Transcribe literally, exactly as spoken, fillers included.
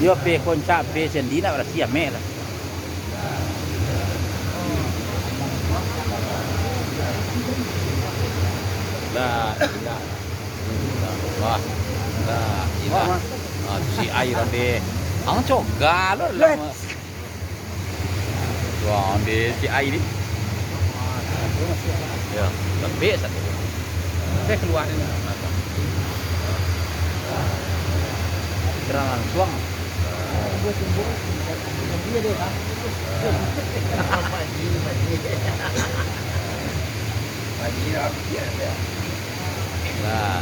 Yo pe koncak pe sendi nak barasiah mek lah. La ilaha illallah. La ilaha. Ah, tu si ai rande. Ang coga lo lah. Wah, ambil si ai ni. Ya, lembek satu. Saya keluar ni. Terang langsung. Lah,